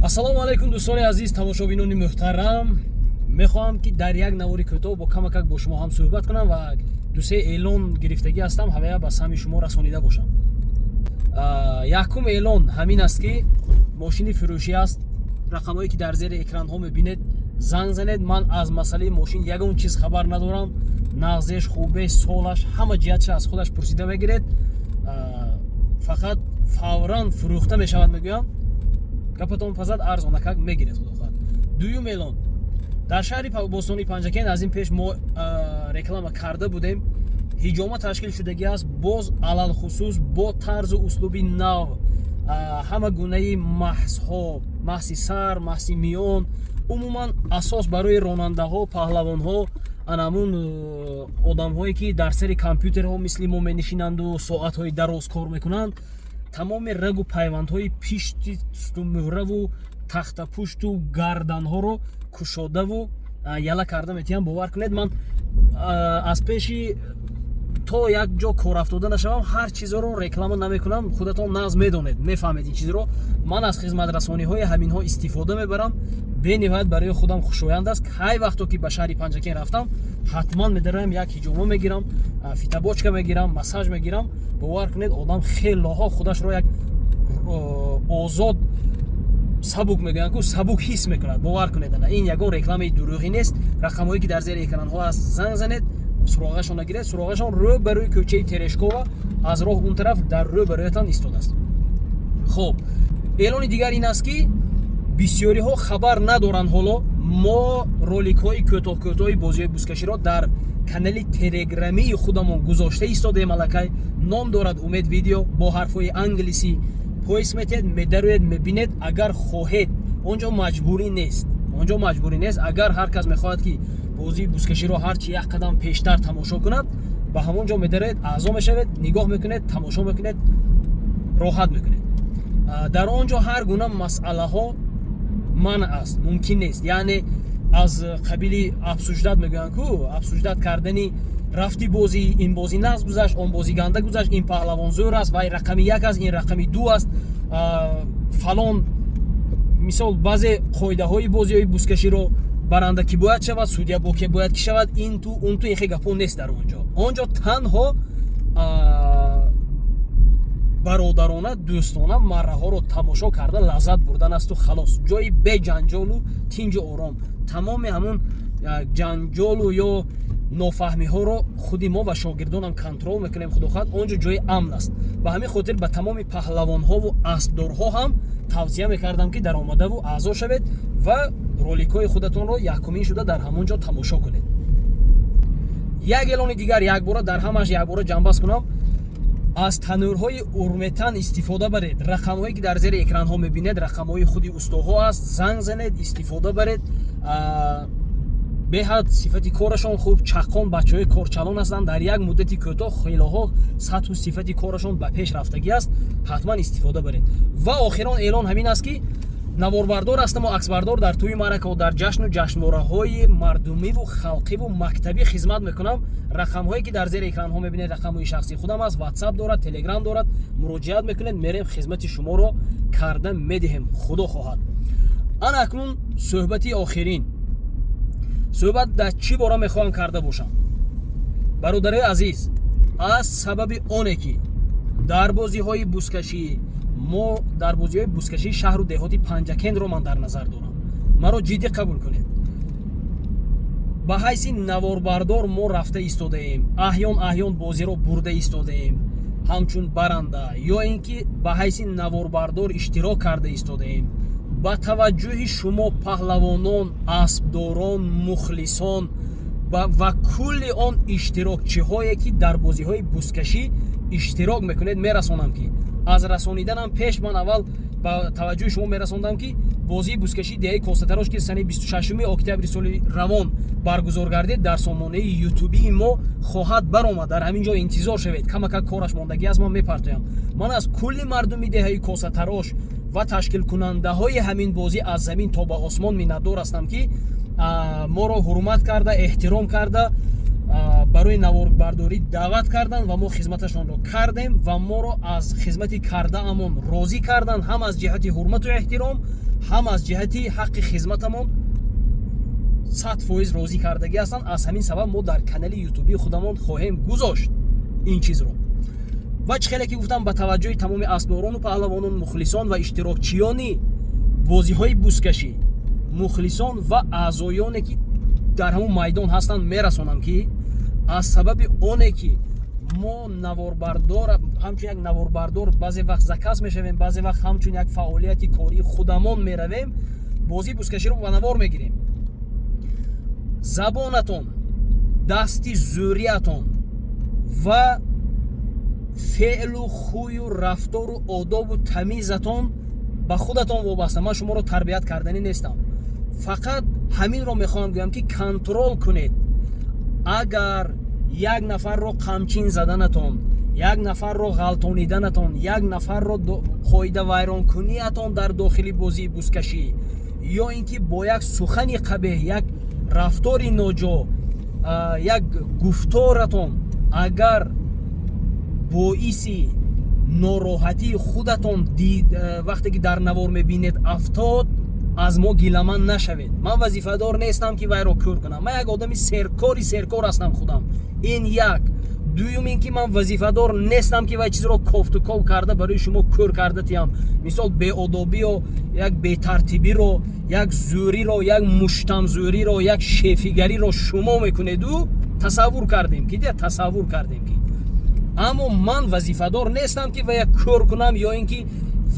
Ассалому алайкум, дӯстони азиз, тамошобинони муҳтарам. Мехоҳам, ки дар як навори кӯтоҳ бо камакак бо шумо ҳам суҳбат кунам ва дусе эълон гирифтагӣ ҳастам, ҳамая ба самъи шумо расонида бошам. Якум эълон ҳамин аст, ки мошини фурӯшӣ аст. Рақамҳое, ки дар зери экранҳо мебинед, занг занед. Ман аз масъалаи мошин ягон чиз хабар надорам. Нағзеш, хубеш, солаш, ҳама ҷиҳатша аз худаш пурсида мегиред. Фақат фавран фурӯхта мешавад, мегӯям. Гапатон пазад, арзонакак мегиред, худо хоҳад. Дуюм эълон: дар шаҳри бостонии Панҷакент аз ин пеш мо реклама карда будем, ҳиҷома ташкил шудагӣ аст. Боз алалхусус бо тарзу услуби нав, ҳама гунаи маҳсҳо: маҳси сар, маҳси миён, умуман асос барои ронандаҳо, паҳлавонҳо, анамун одамҳое, ки дар сари компютерҳо мисли мо менишинанду соатҳои дароз кор мекунанд, тамоми рагу пайвандҳои пишти сутунмуҳраву тахтапушту гарданҳоро кушодаву яла карда метиҳам. Бовар кунед, ман аз пеши то як ҷо кор афтода нашавам, ҳар чизоро реклама намекунам. Худатон нағз медонед, мефаҳмед ин чизро. Ман аз хизматрасониҳои ҳаминҳо истифода мебарам, бениҳоят барои худам хушоянд аст. Ҳай вақто ки ба шаҳри Панҷакент рафтам, ҳатман медароям, як ҳиҷома мегирам, фитобочка мегирам, массаж мегирам. Бовар кунед, одам хелоҳо худашро як озод, сабук, мегӯянд ку, сабук ҳис мекунад. Бовар кунед, ана ин ягон рекламаи дурӯғӣ нест. Рақамҳое, ки дар зери экранҳо аст, занг занед, суроғашон гиред. Суроғашон рӯ ба рӯи кӯчаи Терешкова, аз роҳ он тараф, дар рӯ ба рӯятон истодааст. Хуб, эълони дигар ин аст, ки бисёриҳо хабар надоранд ҳоло. Мо роликҳои кӯтоҳ-кӯтоҳи бозиҳои бузкаширо дар канали телеграмии худамон гузошта истодаем. Аллакай ном дорад «Умед Видео» бо ҳарфҳои англисӣ. Поиск метиҳед, медароед, мебинед. Агар хоҳед, он ҷо маҷбурӣ нест, он ҷо маҷбурӣ нест. Агар ҳар кас мехоҳад, ки бозии бузкаширо ҳарчи як қадам пештар тамошо кунад, ба ҳамон ҷо медароед, аъзо мешавед, нигоҳ мекунед, тамошо мекунед, роҳат мекунед. Дар он ҷо ҳар гуна масъалаҳо манъ аст, мумкин нест. Яъне аз қабили обсуждать мегӯянд ку, обсуждать кардани рафти бозӣ, ин бозӣ нағз гузашт, он бозӣ ганда гузашт, ин паҳлавон зӯр аст, вай рақами як аст, ин рақами ду аст, фалон, мисол, баъзе қоидаҳои бозиҳои бузкаширо, баранда ки бояд шавад, судья бо ке бояд ки шавад, ин ту, он ту, ин хел гапҳо нест дар он ҷо. Он ҷо танҳо бародарона, дӯстона марраҳоро тамошо карда, лаззат бурдан асту халос. Ҷои беҷанҷолу тинҷу ором. Тамоми ҳамун ҷанҷолу ё нофаҳмиҳоро худи мо ва шогирдонам контрол мекунем, худо хоҳад. Он ҷо ҷои амн аст. Ба ҳамин хотир ба тамоми паҳлавонҳову аспдорҳо ҳам тавсия мекардам, ки даромадаву аъзо шавед ва роликҳои худатонро якумин шуда дар ҳамон ҷо тамошо кунед. Як эълони дигар, якбора дар ҳамаш якбора ҷамъбаст кунам: аз танӯрҳои Урметан истифода баред. Рақамҳое, ки дар зери экранҳо мебинед, рақамҳои худи устоҳо аст. Занг занед, истифода баред. Беҳад сифати корашон хуб, чаққон, бачаҳои корчалон ҳастанд. Дар як муддати кӯтоҳ хелоҳо сатҳу сифати корашон ба пеш рафтагӣ аст. Ҳатман истифода баред. Ва охирон эълон ҳамин аст, ки наворбардор ҳастаму аксбардор. Дар тӯи маъракао, дар ҷашну ҷашнвораҳои мардумиву халқиву мактабӣ хизмат мекунам. Рақамҳое, ки дар зери экранҳо мебинед, рақамҳои шахсии худам аст. Ватсап дорад, Телеграм дорад. Муроҷиат мекунед, мерем, хизмати шуморо карда медиҳем, худо хоҳад. Ана акнун суҳбати охирин. Суҳбат дар чӣ бора мехоҳам карда бошам? Бародарои азиз, аз сабаби оне ки дар бозиҳои бузкашӣ мо, дар бозиҳои бузкашии шаҳру деҳоти Панҷакендро ман дар назар дорам, маро ҷиддӣ қабул кунед, ба ҳайси наворбардор мо рафта истодаем, аҳён аҳён бозиро бурда истодаем ҳамчун баранда ё ин ки ба ҳайси наворбардор иштирок карда истодаем, ба таваҷҷӯҳи шумо, паҳлавонон, аспдорон, мухлисон ва кулли он иштирокчиҳое, ки дар бозиҳои бузкашӣ иштирок мекунед, мерасонам, ки аз расониданам пеш ман аввал ба таваҷҷӯҳи шумо мерасондам, ки бозии бузкашии деҳаи Косатарош, ки санаи 26 октябри соли равон баргузор гардид, дар сомонаи ютубии мо хоҳад баромад. Дар ҳамин ҷо интизор шавед, камакак кораш мондагӣ аст, ман мепартоям. Ман аз кулли мардуми деҳаи Косатарош ва ташкилкунандаҳои ҳамин бозӣ аз замин то ба осмон миннатдор ҳастам, ки моро ҳурмат карда, эҳтиром карда. Барои наворбардорӣ даъват карданд ва мо хизматашонро кардем ва моро аз хизмати кардаамон розӣ карданд, ҳам аз ҷиҳати ҳурмату эҳтиром, ҳам аз ҷиҳати ҳаққи хизматамон 100% розӣ кардагӣ ҳастанд. Аз ҳамин сабаб мо дар канали ютубии худамон хоҳем гузошт ин чизро. Ва чӣ хеле ки гуфтам, ба таваҷҷӯҳи тамоми аспдорону паҳлавонон, мухлисон ва иштирокчиёни бозиҳои бузкашӣ, мухлисон ва аъзоёне, ки дар ҳамон майдон ҳастанд, мерасонам, ки аз сабаби оне ки мо наворбардор, ҳамчун як наворбардор баъзе вақт заказ мешавем, баъзе вақт ҳамчун як фаъолияти кории худамон меравем, бозии бузкаширо ба навор мегирем, забонатон, дасти зӯриятон ва феълу хӯю рафтору одобу тамизатон ба худатон вобаста. Ман шуморо тарбият карданӣ нестам, фақат ҳаминро мехоҳам гӯям, ки контроль кунед. Агар як нафарро қамчин заданатон, як нафарро ғалтониданатон, як нафарро қоидавайронкуниятон дар дохили бозии бузкашӣ ё ин ки бо як сухани қабеҳ, як рафтори ноҷо, як гуфторатон агар боиси нороҳатии худатон вақте ки дар навор мебинед афтод, аз мо гиламанд нашавед. Ман вазифадор нестам, ки вайро кӯр кунам. Ман як одами серкори серкор ҳастам худам, ин як. Дуюм ин ки ман вазифадор нестам, ки вай чизро кофту ков карда барои шумо кӯр карда тиям. Мисол, беодобиё, як бетартибиро, як зӯриро, як муштамзӯриро, як шефигариро шумо мекунеду тасаввур кардем ки дия, тасаввур кардем ки, аммо ман вазифадор нестам, ки вая кӯр кунам ё ин ки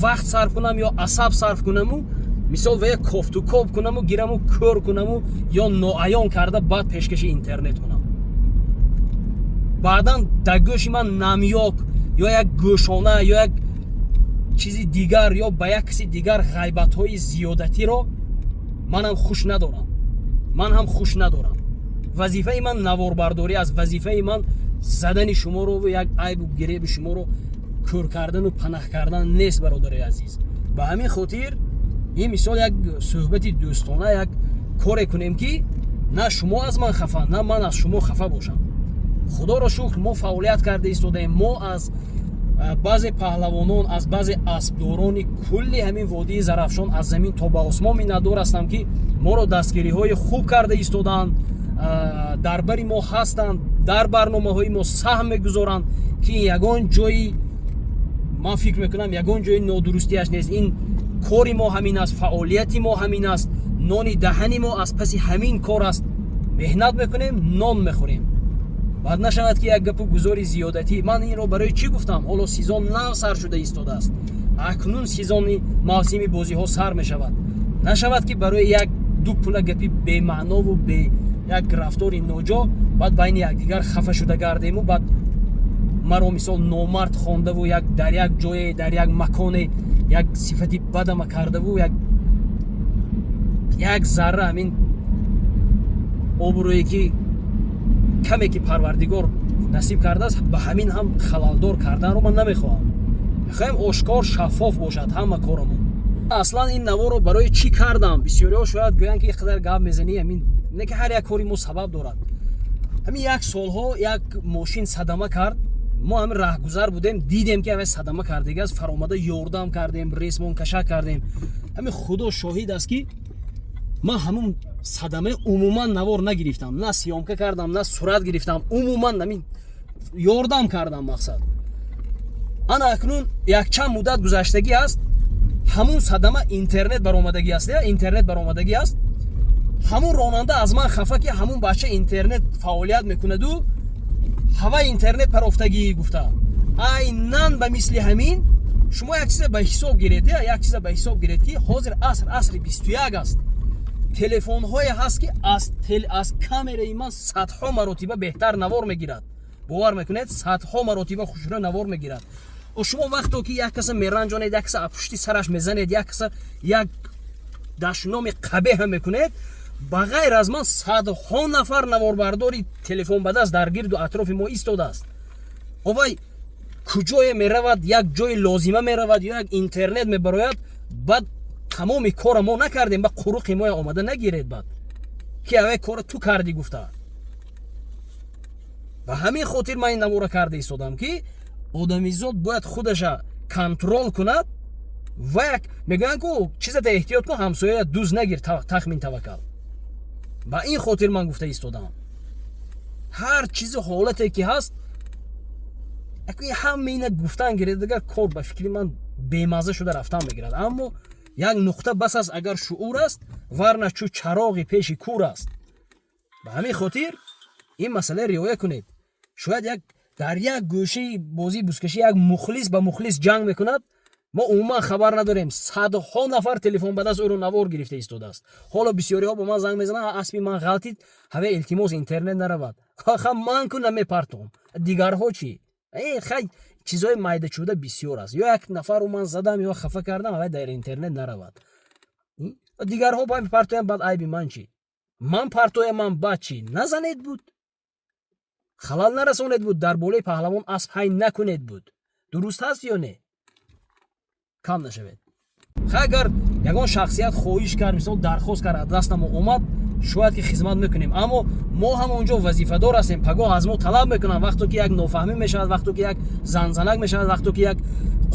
вақт сарф кунам ё асаб сарф кунаму, мисол, вая кофту коб кунаму, гираму, кӯр кунаму ё ноаён карда, баъд пешкаши интернет кунам. Баъдан дар гӯши ман намёк ё як гӯшона ё як чизи дигар ё ба як каси дигар ғайбатҳои зиёдатиро манам хуш надорам, ман ҳам хуш надорам. Вазифаи ман наворбардорӣ аст. Вазифаи ман задани шуморо, як айбу гиреби шуморо кӯр кардану панаҳ кардан нест, бародари азиз. Ба ҳамин хотир ин мисол як суҳбати дӯстона, як коре кунем, ки на шумо аз ман хафа, на ман аз шумо хафа бошам. Худоро шукр, мо фаъолият карда истодаем. Мо аз баъзе паҳлавонон, аз баъзе аспдорони кулли ҳамин водии Зарафшон, аз замин то ба осмон миннатдор ҳастам, ки моро дастгириҳои хуб карда истодаанд, дар бари мо ҳастанд, дар барномаҳои мо саҳм мегузоранд, ки ягон ҷои, ман фикр мекунам, ягон ҷои нодурустиаш нест. Ин кори мо ҳамин аст, фаъолияти мо ҳамин аст, нони даҳани мо аз паси ҳамин кор аст. Меҳнат мекунем, нон мехӯрем. Баъд нашавад, ки як гапу гузори зиёдатӣ. Ман инро барои чӣ гуфтам? Ҳоло сезон нав сар шуда истодааст, акнун сезони мавсими бозиҳо сар мешавад. Нашавад, ки барои як ду пула гапи бемаънову бе як рафтори ноҷо баъд байни якдигар хафа шуда гардему, баъд маро, мисол, номард хондаву як дар як ҷое, дар як маконе як сифати бадама кардаву як зарра ҳамин обрӯе, ки каме ки Парвардигор насиб кардааст, ба ҳамин ҳам халалдор карданро ман намехоҳам. Мехоҳем ошкор, шаффоф бошад ҳама корамон. Аслан ин наворо барои чӣ кардам? Бисёриҳо шояд гӯянд, ки ин қадар гап мезанӣ. Ҳамин не, ки ҳар як кори мо сабаб дорад. Ҳамин як солҳо як мошин садама кард. Мо ҳамин раҳгузар будем, дидем, ки ҳамин садама кардагиаст, фаромада ёрдам кардем, ресмонкаша кардем. Ҳамин Худо шоҳид аст, ки ман ҳамун садама умуман навор нагирифтам, на съёмка кардам, на сурат гирифтам. Умуман ҳамин ёрдам кардам, мақсад. Ана акнун якчанд муддат гузаштагӣ аст, ҳамун садама интернет баромадагӣ аст, интернет баромадагӣ аст. Ҳамун ронанда аз ман хафа, ки ҳамун бача интернет фаъолият мекунаду ҳаваи интернет парофтагӣ гуфта. Айнан ба мисли ҳамин шумо як чиза ба ҳисоб гиред, як чиза ба ҳисоб гиред, ки ҳозир аср асри 21 аст. Телефонҳое ҳаст, ки аз камераи ман садҳо маротиба беҳтар навор мегирад. Бовар мекунед, садҳо маротиба хушрӯ навор мегирад. Шумо вақто ки як каса меранҷонед, як каса пушти сараш мезанед, як каса як дашноми қабеҳа мекунед, ба ғайр аз ман садҳо нафар наворбардори телефон ба даст дар гирду атрофи мо истодааст. Овай куҷое меравад, як ҷои лозима меравад ё як интернет мебарояд, баъд тамоми кора мо накардем, ба қуруқи моя омада нагиред, баъд ки авай кора ту кардӣ гуфта. Ба ҳамин хотир ман ин навора карда истодам, ки одамизод бояд худаша контрол кунад. Ва як мегӯянд ку, чизата эҳтиёт кун, ҳамсояя дуз нагир, тахмин таваккал. Ба ин хотир ман гуфта истодам, ҳар чизи ҳолате ки ҳаст, ҳама ина гуфтан гиред, дигар кор, ба фикри ман, бемазза шуда рафтан мегирад. Аммо як нуқта бас аст, агар шуур аст, варна чӯ чароғи пеши кур аст. Ба ҳамин хотир ин масъала риоя кунед. Шояд як дар як гӯшаи бозии бузкашӣ як мухлис ба мухлис ҷанг мекунад, мо умуман хабар надорем. Садҳо нафар телефон ба даст ӯро навор гирифта истодааст. Ҳоло бисёриҳо ба ман занг мезананд: «Аспи ман ғалтид, ҳаве, илтимос, интернет наравад». Ха, ман ку намепартом, дигарҳо чӣ? Хай, чизҳои майдачуда бисёр аст. Ё як нафарро ман задам ё хафа кардам, ҳаве дар интернет наравад, дигарҳо партоям, баъд айби ман чӣ? Ман партоям, ман баъд чӣ? Назанед буд, халал нарасонед буд, дар болои паҳлавон асп ҳай накунед буд. Дуруст ҳаст ё не? Кам нашавед. Хай, агар ягон шахсият хоҳиш кард, мисол, дархост кард, аз дастамо омад, шояд ки хизмат мекунем. Аммо мо ҳам онҷо вазифадор ҳастем. Пагоҳ аз мо талаб мекунанд, вақто ки як нофаҳмӣ мешавад, вақто ки як занзанак мешавад, вақто ки як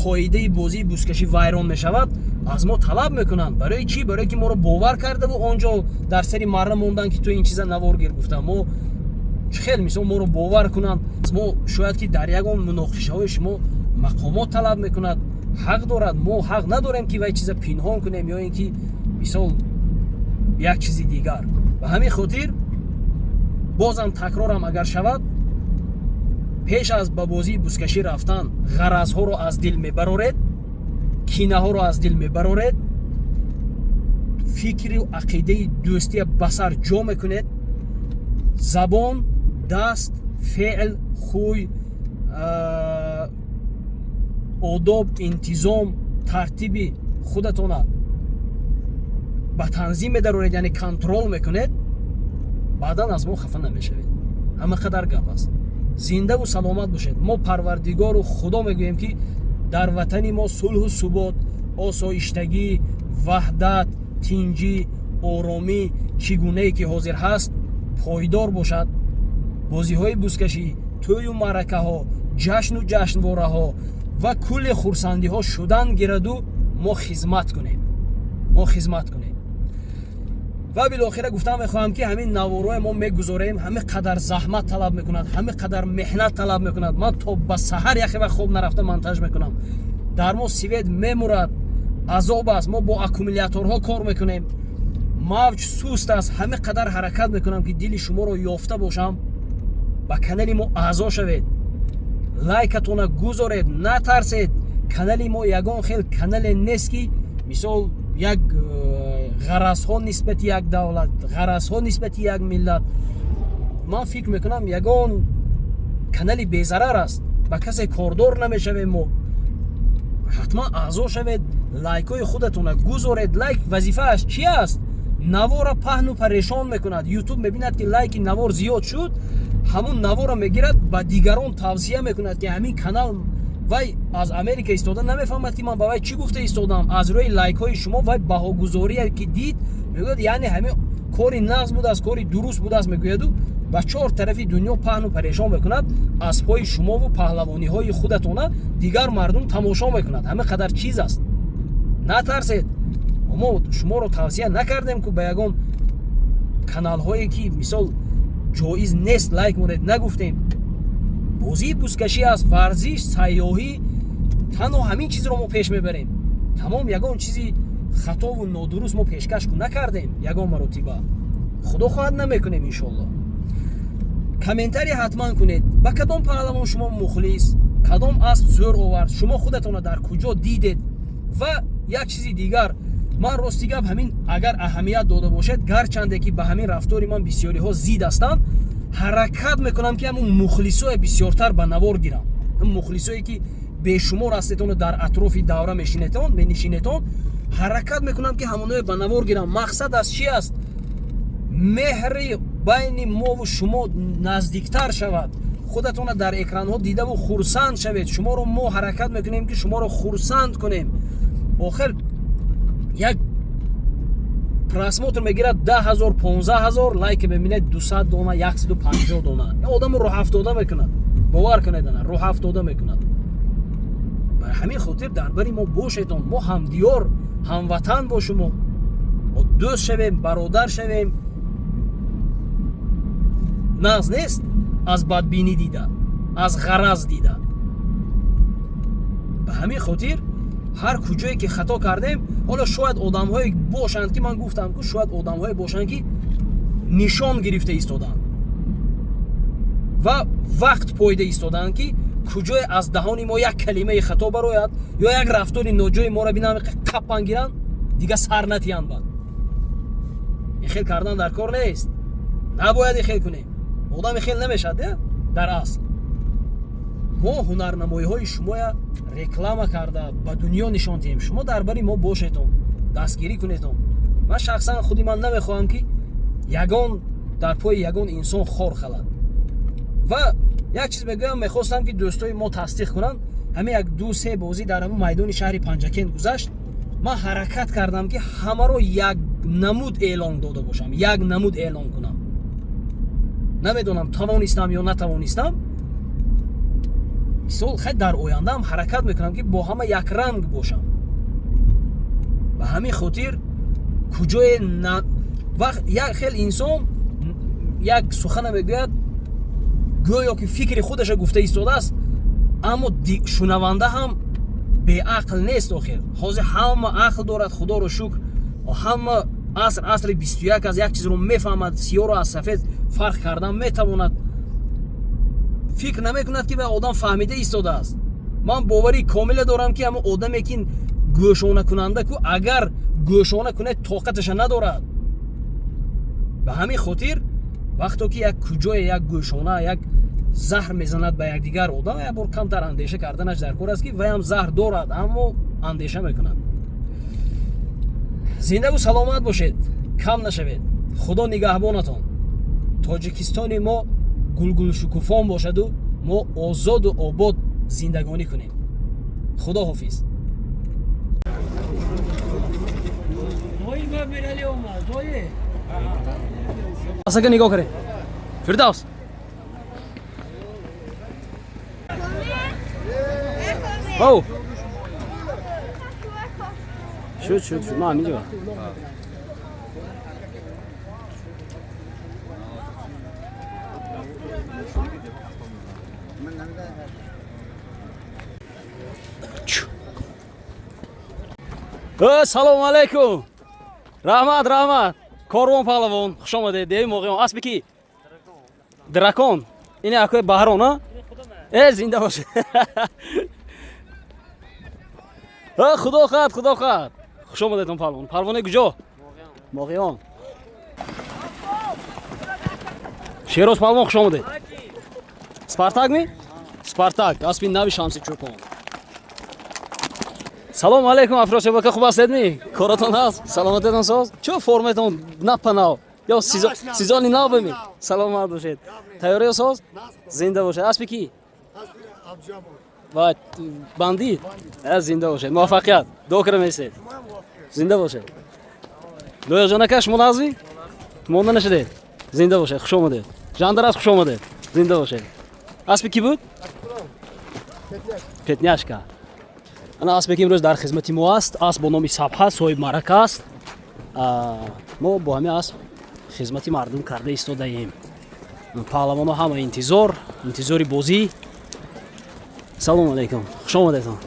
қоидаи бозии бузкашӣ вайрон мешавад, аз мо талаб мекунанд. Барои чӣ? Барое ки моро бовар кардаву он ҷо дар сари марра мондан, ки ту ин чиза навор гир. Гуфтам, мо чӣ хел, мисол, моро бовар кунанд? Мо шояд ки дар ягон муноқишаҳои шумо мақомот талаб мекунад, ҳақ дорад. Мо ҳақ надорем, ки вай чиза пинҳон кунем ё ин ки, мисол, як чизи дигар. Ба ҳамин хотир бозам такрорам агар шавад, пеш аз ба бозии бузкашӣ рафтан ғаразҳоро аз дил мебароред, кинаҳоро аз дил мебароред, фикру ақидаи дӯстия ба сар ҷо мекунед, забон, даст, феъл, хӯй, одоб, интизом, тартиби худатона ба танзим медароред, яъне контрол мекунед, баъдан аз мо хафа намешавед. Ҳама қадар гап аст. Зиндаву саломат бошед. Мо Парвардигору Худо мегӯем, ки дар ватани мо сулҳу субот, осоиштагӣ, ваҳдат, тинҷӣ, оромӣ, чӣ гунае ки ҳозир ҳаст, пойдор бошад. Бозиҳои бузкашӣ, тӯю маъракаҳо, ҷашну ҷашнвораҳо ва кулли хурсандиҳо шудан гираду мо хизмат кунем, мо хизмат кунем. Ва билохира гуфтан мехоҳам, ки ҳамин наворое мо мегузорем, ҳамин қадар заҳмат талаб мекунад, ҳамин қадар меҳнат талаб мекунад. Ман то ба саҳар яхе вақт хоб нарафта монтаж мекунам. Дар мо свет мемурад, азоб аст, мо бо аккумуляторҳо кор мекунем, мавҷ суст аст. Ҳамин қадар ҳаракат мекунам, ки дили шуморо ёфта бошам. Ба канали мо аъзо шавед, лайкатона гузоред, натарсед. Канали мо ягон хел канале нест, ки, мисол, як ғаразҳо нисбати як давлат, ғаразҳо нисбати як миллат. Ман фикр мекунам, ягон канали безарар аст, ба касе кордор намешавем мо. Ҳатман аъзо шавед, лайкҳои худатона гузоред. Лайк вазифааш чи аст? Навора паҳну парешон мекунад. Ютуб мебинад, ки лайки навор зиёд шуд, ҳамун навора мегирад, ба дигарон тавсия мекунад, ки ҳамин канал. Вай аз Америка истода намефаҳмад, ки ман ба вай чӣ гуфта истодам. Аз рӯи лайкҳои шумо вай баҳогузорие ки дид, мегӯяд, яъне ҳамин кори нағз будааст, кори дуруст будааст, мегӯяду ба чор тарафи дунё паҳну парешон мекунад. Аспҳои шумову паҳлавониҳои худатона дигар мардум тамошо мекунад. Ҳама қадар чиз аст, натарсед. Мо шуморо тавсия накардем, ку ба ягон каналҳое, ки, мисол, ҷоиз нест, лайк монед нагуфтем. Бозии бузкашӣ аст, варзиш, сайёҳӣ, танҳо ҳамин чизро мо пеш мебарем, тамом. Ягон чизи хатову нодуруст мо пешкаш накардем ягон маротиба, Худо хоҳад, намекунем, иншолло. Комментарий ҳатман кунед: ба кадом паҳлавон шумо мухлис, кадом асп зӯр овард, шумо худатонро дар куҷо дидед. Ва як чизи дигар, ман рости гап, ҳамин агар аҳамият дода бошед, гарчанде ки ба ҳамин рафтори ман бисёриҳо зид ҳастанд, ҳаракат мекунам, ки ҳамун мухлисое бисёртар ба навор гирам. Мухлисое ки бешумор ҳастетону дар атрофи давра мешинетон, менишинетон, ҳаракат мекунам, ки ҳамоное ба навор гирам. Мақсад аз чи аст? Меҳри байни мову шумо наздиктар шавад, худатона дар экранҳо дидаву хурсанд шавед. Шуморо мо ҳаракат мекунем, ки шуморо хурсанд кунем. Охир як Просмотр мегирад 10 000, 15 000, лайк мебинед 200 дона, 150 дона. Одаму рӯҳафтода мекунад, бовар кунед, ана рӯҳафтода мекунад. Бар ҳамин хотир дар бари мо бошедон, мо ҳамдиёр, ҳамватан бо шумо, дӯст шавем, бародар шавем. Нағз нест аз бадбинӣ дида, аз ғараз дида. Ба ҳамин хотир ҳар куҷое ки хато кардем, ҳоло шояд одамҳое бошанд, ки ман гуфтам ку, шояд одамҳое бошанд, ки нишон гирифта истодаанд ва вақт пойда истодаанд, ки куҷое аз даҳони мо як калимаи хато барояд ё як рафтори ноҷои моро бинам, қаппан гиранд, дига сар натиҳанд. Бад ин хел кардан дар кор нест, набояд ин хел кунем. Одам ин хел намешавад. Дар асл мо ҳунарнамоиҳои шумоя реклама карда ба дунё нишон диҳем. Шумо дар бари мо бошедон, дастгирӣ кунедон. Ман шахсан худи ман намехоҳам, ки ягон дар пои ягон инсон хор халад. Ва як чиз мегӯям, мехостам, ки дӯстои мо тасдиқ кунанд. Ҳамин як ду се бозӣ дар ҳамун майдони шаҳри Панҷакент гузашт, ман ҳаракат кардам, ки ҳамаро як намуд эълон дода бошам, як намуд эълон кунам. Намедонам, тавонистам ё натавонистам. Мисол, хай, дар ояндаам ҳаракат мекунам, ки бо ҳама якранг бошам. Ба ҳамин хотир куҷое вақт як хел инсон як сухана мегӯяд, гӯё ки фикри худаша гуфта истодааст, аммо шунаванда ҳам беақл нест. Охир ҳозир ҳама ақл дорад, худоро шукр, ҳама аср асри 21 аз як чизро мефаҳмад, сиёҳро аз сафед фарқ кардан метавонад. Фикр намекунад, ки вай одам фаҳмида истодааст. Ман боварии комила дорам, ки ҳамон одаме, ки гӯшонакунанда ку, агар гӯшона кунед, тоқаташа надорад. Ба ҳамин хотир вақто ки як куҷое як гӯшона, як заҳр мезанад ба якдигар одам, як бор камтар андеша карданаш дар кор аст, ки вайам заҳр дорад, аммо андеша мекунад. Зиндагу саломат бошед, кам нашавед, худо нигаҳбонатон. Тоҷикистони мо гулгулшукуфон бошаду мо озоду обод зиндагонӣ кунем. Худо ҳофиз. Асака нигоҳ кунед, Фирдавс. Оу. Шуд, шуд, шуд. Ман ҳаминҷо. Салому алайкум. Раҳмат, раҳмат. Корвон паҳлавон, хуш омадед. Деви Моғиён. Аспи ки? Дракон. Ин акои Баҳрон, а? Э, зинда бошед. Худо хоҳад, худо хоҳад. Хуш омадедон, паҳлавон. Паҳлавони куҷо? Моғиён. Шероз паҳлавон, хуш омадед. Спартак ми? Спартак, аспи нави Шамси Чӯпон. Салому алайкум, Афросиёб ака, хуб ҳастед ми? Коратон ҳаст? Саломатетон соз? Чо форматон напанав? Ё сезони нав бими? Саломат бошед. Тайёриё соз? Зинда бошед. Аспи ки? Ва бандит? Зинда бошед. Муваффақият. Дуо кара месед. Зинда бошед. Лоиқҷон ака, шумо нағзӣ? Монда нашудед? Зинда бошед, хуш омадед. Жандарас, хуш омадед. Зинда бошед. Аспи ки буд? Петняшка. Ана аспе, ки имрӯз дар хизмати мо аст, асп бо номи Сабҳа, соҳиби маърака аст. Мо бо ҳамин асп хизмати мардум карда истодаем. Паҳлавонҳо ҳама интизор, интизори бозӣ. Салому алайкум, хуш омадедон.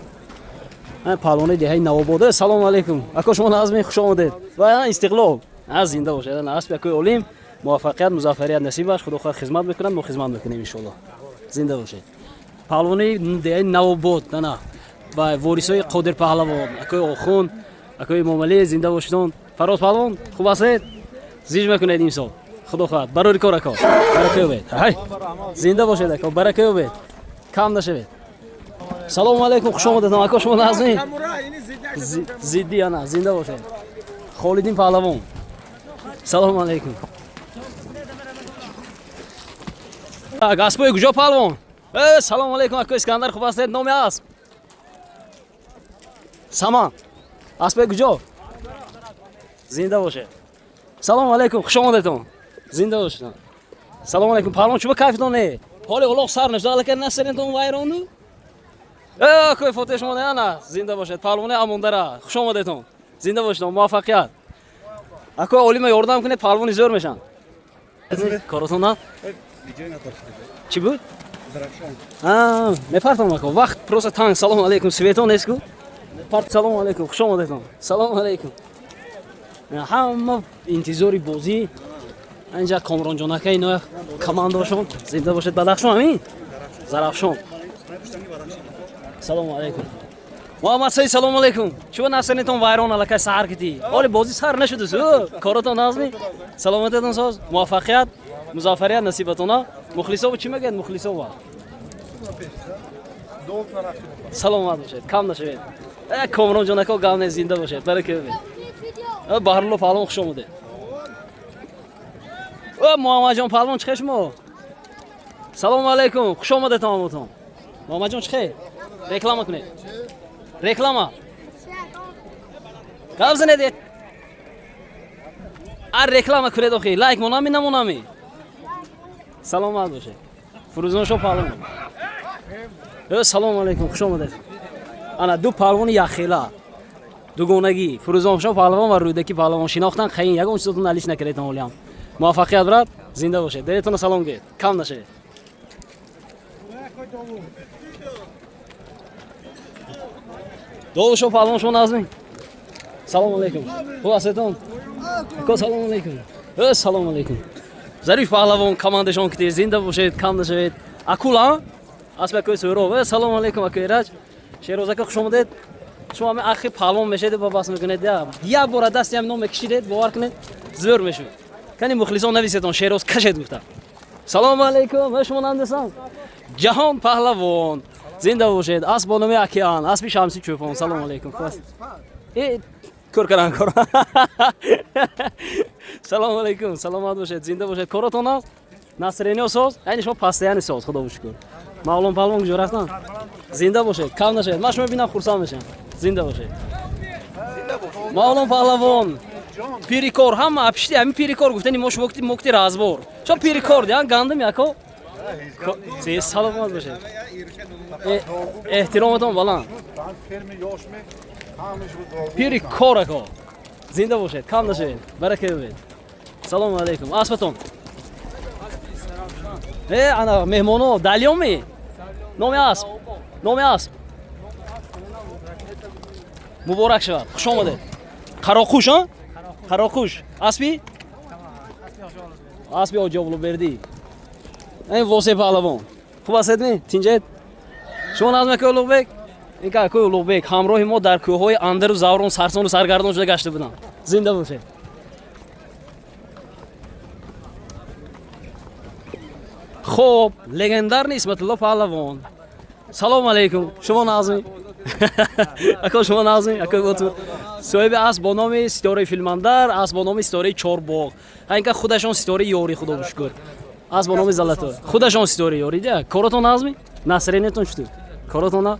Паҳлавонои деҳаи Навобод. Салому алайкум, ако, шумо назми, хуш омадед. Ва Истиқлол, зинда бошед. Аспи акои Олим, муваффақият, музаффарият насибаш. Худо хоҳад, хизмат мекунад, мо хизмат мекунем, иншоалло. Зинда бошед. Паҳлавонои деҳаи Навобод, ана ва ворисои Қодир паҳлавон, акои Охун, акои Эмомалӣ, зинда бошедон. Фароз паҳлавон, хуб ҳастед? Зиж мекунед имсол, худо хоҳад. Барори кор, ако, барака ёбед. Ҳай, зинда бошед, ако, барака ёбед, кам нашавед. Салому алайкум, хуш омадедон, ако, шумо назмин зиддӣ, ана зинда бошед. Холиддин паҳлавон, салому алайкум. Аспои куҷо, паҳлавон? Салому алайкум, ако Искандар, хуб ҳастед? Номи асп? Саман. Аспои куҷо? Зинда бошед. Салом алейкум, хуш омадетон. Зинда бошед. Салом алейкум, паҳлавон, чуба кайфтон не? Ҳоли улоқ сар нашуда, аллакай насаринтон вайрону? Кой фотои шумо не ана, зинда бошед. Паҳлавони Амондара, хуш омадетон. Зинда бошед, муваффақият. Акои олима ёрдам кунед, паҳлавони зӯр мешанд. Коротон на? Чӣ буд? Мепартам ако, вақт просто танг. Салом алейкум, светон нестку? Парт. Салом алейкум, хуш омадетон. Салом алейкум. Ҳама интизори бозӣ. Инҷа Комронҷон ака, ино командошон. Зинда бошед. Бадахшон ҳамин? Зарафшон. Салому алейкум. Муҳаммад Саид, салому алейкум. Чуба насринитон вайрон аллакай саҳар китӣ? Ҳоли бозӣ сар нашудус. Коротон назми? Саломататон соз? Муваффақият, музаффарият насибатона. Мухлисову чӣ мегӯяд мухлисова? Саломат бошед, кам нашавед. Комронҷон ака, гап не, зинда бошед. Барака бибед. Баҳрулло паҳлавон, хуш омадед. Муҳаммадҷон паҳлавон, чӣ хел шумо? Салому алейкум, хуш омадед ҳамаатон. Муҳаммадҷон, чӣ хел? Реклама кунед. Реклама. Гап занед. Ар реклама кунед охи. Лайк монами намонами? Саломат бошед. Фурӯзоншо паҳлавон. Салому алейкум, хуш омадед. Ана ду паҳлавони яхела. Дугонагӣ. Фурӯзоншо паҳлавон ва Рӯдакӣ паҳлавон шинохтан қаин, ягон чизотон налиш накардетон ҳолиам. Муваффақият, брат, зинда бошед. Дедетона салом гӯед. Кам нашавед. Довудшо паҳлавон, шумо назмин? Салому алейкум. Хуб ҳастетон? Ако, салому алейкум. Салому алейкум. Зариф паҳлавон, командашон кити, зинда бошед, кам нашавед. Акул, а? Асби акои Суҳроб. Салому алейкум, акои Раҷ. Шероз ака, хуш омадед. Шумо ҳамин ахи паҳлавон мешавед ва бас мекунед. Як бора дасти ҳам ном мекашидед, бовар кунед, зӯр мешуд. Кани мухлисон нависетон, Шероз кашед гуфта. Салому алейкум, шумо нандесан? Ҷаҳон паҳлавон. Зинда бошед. Асп бо номи Океан, аспи Шамси Чӯпон. Салому алейкум. Э, кор кардан кор. Салому алейкум, саломат бошед, зинда бошед. Коротон аст? Насрениё соз? Айни шумо пастаяни соз, худо шукр. Мавлон паҳлавон куҷо рафтан? Зинда бошед, кам нашавед. Ман шумо бинам хурсанд мешавам. Зинда бошед. Мавлон паҳлавон. Пирикор ҳама апишти ҳамин пирикор гуфтани мо шумо кути мукти разбор. Шо пирикор диан гандум яко? Саломат бошед. Эҳтироматон баланд. Пирикор ако. Зинда бошед, кам нашавед. Барака бибед. Салому алейкум. Аспатон. Ана меҳмоно далёми? Номи асп. Номи асп. Муборак шавад. Хуш омадед. Қароқуш, а? Қароқуш. Аспи? Аспи Оҷоблубердӣ. Ин Восе паҳлавон. Хуб ҳастед ми? Тинҷед? Шумо назм акои Улуғбек? Ин ка акои Улуғбек ҳамроҳи мо дар кӯҳҳои Андару Заврон сарсону саргардон шуда гашта буданд. Зинда бошед. Хоб, легендарный Исматулло паҳлавон. Салому алейкум. Шумо назми? Ако, шумо назми? Ако Ботур. Соҳиби асп бо номи Ситораи Филмандар, асп бо номи Ситораи Чорбоғ. Ҳайнка худашон ситораи ёри, худо шукр. Асп бо номи Золотой. Худашон ситораи ёри дия. Коротон назми? Насренетон чутур? Коротон на?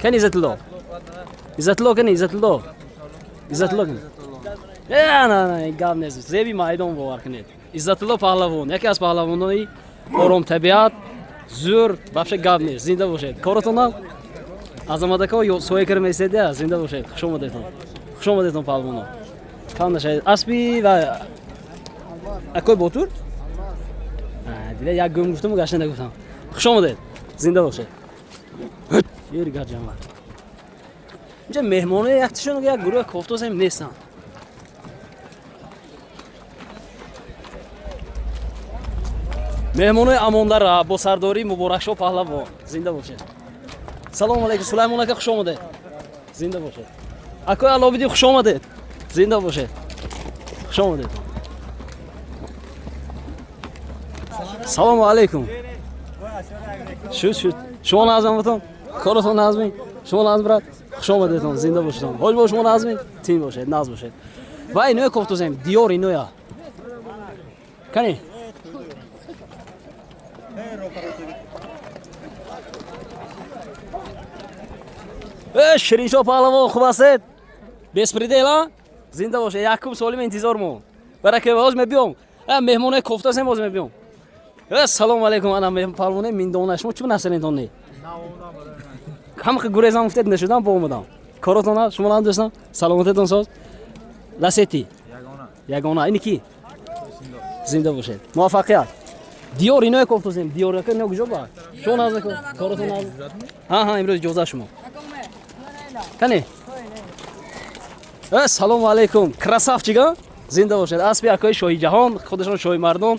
Кани Иззатулло? Иззатулло кани Иззатулло? Иззатулло кани? На, на, гап нест. Зеби майдон, бовар кунед. Иззатулло паҳлавон, яке аз паҳлавонони оромтабиат, зӯр, вообще гап нест. Зинда бошед. Коротон на? Азамадако соя кара месед, зинда бошед. Хуш омадетон. Хуш омадетон, паҳлавоно. Кам нашавед. Аспи ва акои Ботур? Дида як гум гуфтам, гашта нагуфтам. Хуш омадед. Зинда бошед. Ергар ҷамъат. Инҷа меҳмонои якташон як гурӯҳ кофтосем нестанд. Меҳмонои Амондара бо сардории Муборакшо паҳлавон. Зинда бошед. Салому алейкум, Сулаймон ака, хуш омадед. Зинда бошед. Акои Алобидӣ, хуш омадед. Зинда бошед. Хуш омадед. Салому алейкум. Шуд, шуд. Шумо назм, коротон назми? Шумо назм, брат? Хуш омадетон, зинда бошедон. Ҳоҷ бо шумо назми? Тин бошед, наз бошед. Ва иноя кофтозем, диёр иноя. Кани? Шириншо паҳлавон, хуб ҳастед? Беспредел, а? Зинда бошед. Якум солим интизор мо. Барака боз мебиём. Меҳмонои кофтасем, боз мебиём. Салому алейкум, ана палвоне миндона. Шумо чӣ насаринтон не? Ҳама гурезам гуфтед, нашудам, бо омадам. Коротон, шумо нам дӯстам, саломатетон соз. Ласети. Ягона. Ини ки? Зинда бошед. Муваффақият. Диёр иное кофтасем. Диёр яка ино куҷо ба? Шумо наза коротон наз. Ҳа, ҳа, имрӯз иҷоза шумо. Кане? Салому алейкум. Красавчик, а? Зинда бошед. Аспи акои Шоҳи Ҷаҳон, худашон Шоҳи Мардон.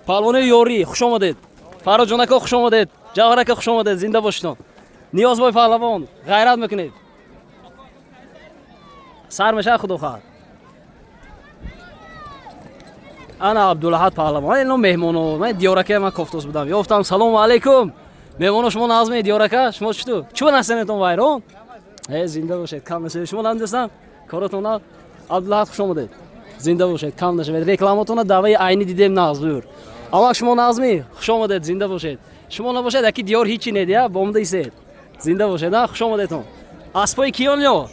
Палвони ёрӣ, хуш омадед. Фарроҷон ака, хуш омадед. Ҷавҳар ака, хуш омадед. Зинда бошедон. Ниёзбой паҳлавон, ғайрат мекунед. Сар мешавад, худо хоҳад. Ана Абдулаҳад паҳлавон. Ино меҳмоно. Ман диёрака ман кофтос будам. Ёфтам. Салому алейкум. Меҳмоно, шумо назме диёрака? Шумо читу? Чӯ насенетон вайрон? Зинда бошед, кам нашавед. Шумо нам дӯстам? Коротон на? Абдулаҳад, хуш омадед. Зинда бошед, кам нашавед. Рекламатона даъваи айнӣ дидем, нағзур. Амак, шумо назмӣ? Хуш омадед, зинда бошед. Шумо набошед, яки диёр ҳичи нед, я бомда истед. Зинда бошед, а? Хуш омадедтон. Аспои киён ё?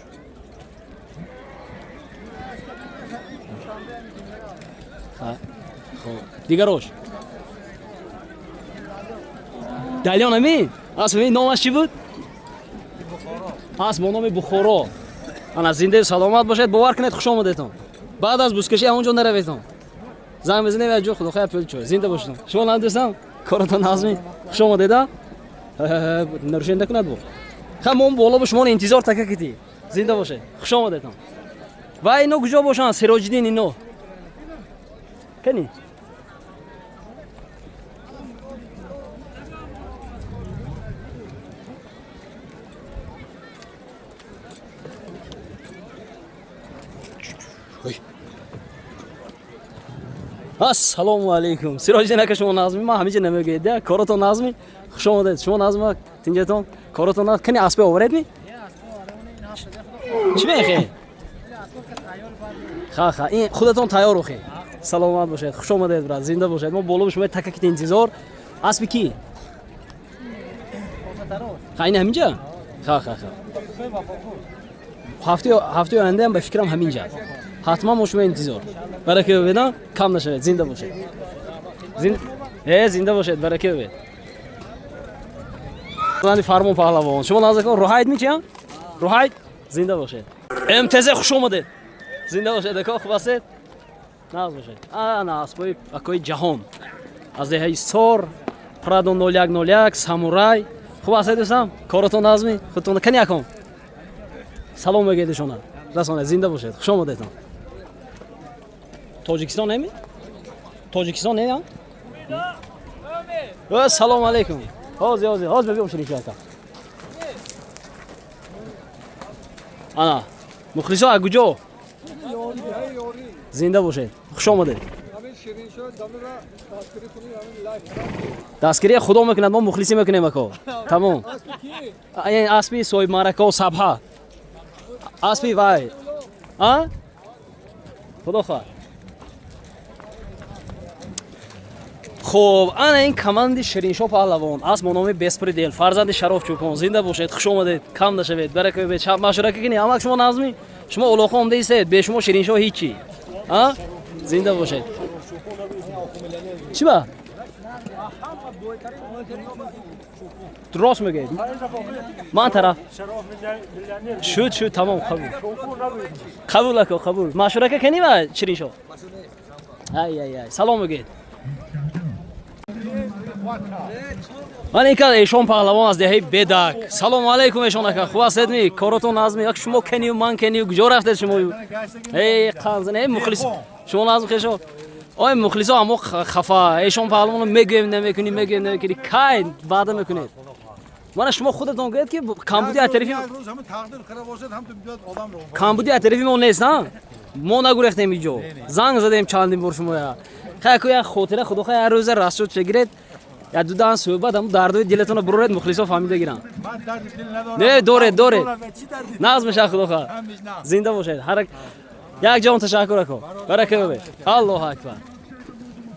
Хоб. Дигарош. Далён ами? Асп ами номаш чӣ буд? Асп бо номи Бухоро. Ана зиндаи саломат бошед, бовар кунед, хуш омадедтон. Баъд аз бузкашӣ ҳамон ҷо нараведтон. Занг мезанем як ҷо, худо хоҳад, пул чой. Зинда бошед. Шумо нам дӯстам? Коротон назми? Хуш омадед, а? Нарушен накунад бо. Ха мо боло ба шумо интизор така кити. Зинда бошед. Хуш омадедтон. Ва ино куҷо бошанд? Сироҷиддин ино. Кани? Ассалому алейкум. Сироҷиддин ака, шумо назми? Ман ҳамиҷа намегӯед, коротон назми? Хуш омадед. Шумо назма тинҷатон? Коротон наз? Кани аспе оваред ми? Чӣ мехе? Ха, ха, ин худатон тайёр охе. Саломат бошед. Хуш омадед, брат. Зинда бошед. Мо боло шумо така ки интизор. Аспи ки? Ха, ин ҳаминҷа? Ха, ха, ха. Ҳафтаи оянда ҳам ба фикрам ҳаминҷа. Ҳатман мо шумо интизор. Барака ёбед, кам нашавед, зинда бошед. Зинда бошед, барака ёбед. Фармон паҳлавон. Шумо назар Руҳайд ми чи? Руҳайд? Зинда бошед. МТЗ, хуш омадед. Зинда бошед, ака, хуб ҳастед? Нағз бошед. Ана аспои акои Ҷаҳон. Аз деҳаи Сор, Прадо 0101, Самурай. Хуб ҳастед, дӯстам? Коротон назми? Худтон кани аком? Салом мегӯед ишона. Расонед, зинда бошед. Хуш омадедтон. Тоҷикистон неми? Тоҷикистон не? Салом алейкум. Ҳозир, ҳозир, ҳозир мебиём, шерифи ака. Ана, мухлисо аз куҷо? Зинда бошед. Хуш омадед. Дастгирия худо мекунад, мо мухлисӣ мекунем, ако. Тамом. Аспи соҳибмаърака сабҳа. Аспи вай. А? Худо хоҳад. Хуб, ана ин команди Шириншоҳ паҳлавон, асп бо номи Беспредел, фарзанди Шароф Чӯпон. Зинда бошед, хуш омадед, кам нашавед, барака ёбед. Машварака кунед, амак, шумо назмӣ? Шумо олоқа омда истед, бе шумо Шириншоҳ ҳичи. А? Зинда бошед. Чӣ ба? Рост мегӯед. Ман тараф. Шуд, шуд, тамом, қабул. Қабул, ако, қабул. Машварака кунӣ ва Шириншоҳ? Ай, ай, ай. Салом мегӯед. Ман ин кад Эшон паҳлавон аз деҳаи Бедак. Салому алейкум, Эшон ака. Хуб ҳастед ми? Коротон назми? Як шумо кению ман кению куҷо рафтед шумо? Эй, қанзан, эй мухлис. Шумо назм хешо? Ой, мухлисо ҳамо хафа. Эшон паҳлавонро мегӯем, намекунӣ, мегӯем, намекунӣ. Кай ваъда мекунед? Мана шумо худатон гӯед ки камбуди аз тарафи камбуди аз тарафи мо нест, ҳа? Мо нагурехтем иҷо. Занг задем чандин бор шумоя. Хай ку як хотира, худо хай, ҳар рӯза расчод шагиред. Я ду даҳан суҳбат, ҳамун дардои дилатонро буроред, мухлисо фаҳмида гиранд. Не, доред, доред. Нағз мешавад, худо хоҳад. Зинда бошед. Ҳар як ҷон ташаккур, ако. Барака ёбед. Аллоҳу акбар.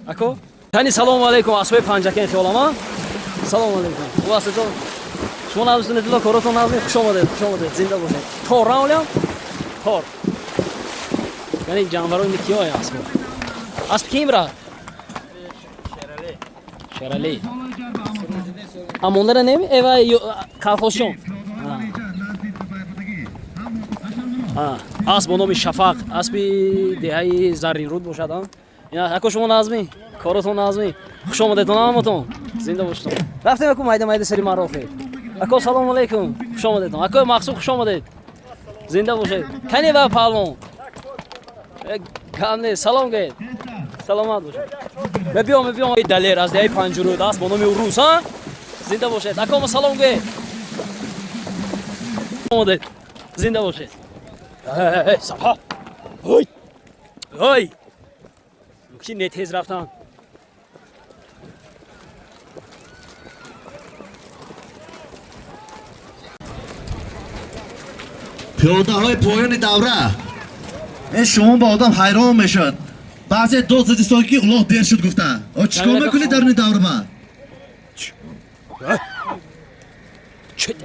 Ако? Тани, салому алейкум, аспои Панҷакен хиёлама. Салому алейкум. Хуб ҳастед? Шумо нағз, коротон нағз, хуш омадед, хуш омадед, зинда бошед. Тор равлям? Тор. Яъне ҷанварои киёя аспо? Асп ким ра? Шерали. Амонлара неми? Эва колхозчон. Асп бо номи Шафақ, аспи деҳаи Зарринруд бошад. Ако шумо назмӣ, коротон назмӣ. Хуш омадедон ҳаматон. Зинда бошедон. Рафтем аку майда майда сари марофе. Ако салому алайкум. Хуш омадедон. Ако Мақсуд хуш омадед. Зинда бошед. Кани ва паҳлвон. Гап не, салом гӯед. Саломат бошед. Мебиём, мебиём. Далер аз деҳаи Панҷуруд аст бо номи Урус, а? Зинда бошед. Ако салом гӯед. Омадед. Зинда бошед. Эй, сабҳо. Ой. Ой. Ки не тез рафтан. Пиёдаҳои поёни давра. Э шумо ба одам ҳайрон мешавад. Баъзе дод задисон ки улоғ дер шуд гуфта. О чӣ кор мекунӣ даруни даврама?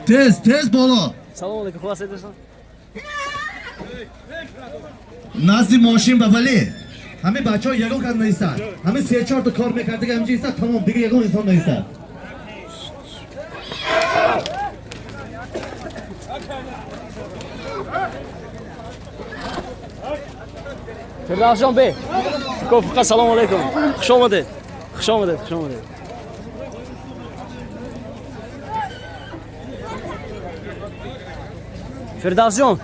Тез, тез боло. Салом алейкум, хуб ҳастед дӯстон? Назди мошин ба вале. Ҳамин бачаҳо ягон кас наистад. Ҳамин се чорта кор мекард, дига ҳаминҷо истад, тамом, дига ягон инсон наистад. Фирдавсҷон бе. Кофиқа салом алейкум. Хуш омадед. Хуш омадед, хуш омадед. Фирдавсҷон.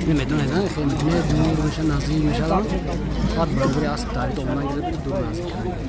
Намедонед, на? Хеле мекунед, дур меша, наздик мешавад. Баъд баробари асп таъриф омадан гирад, дур наздик кунад.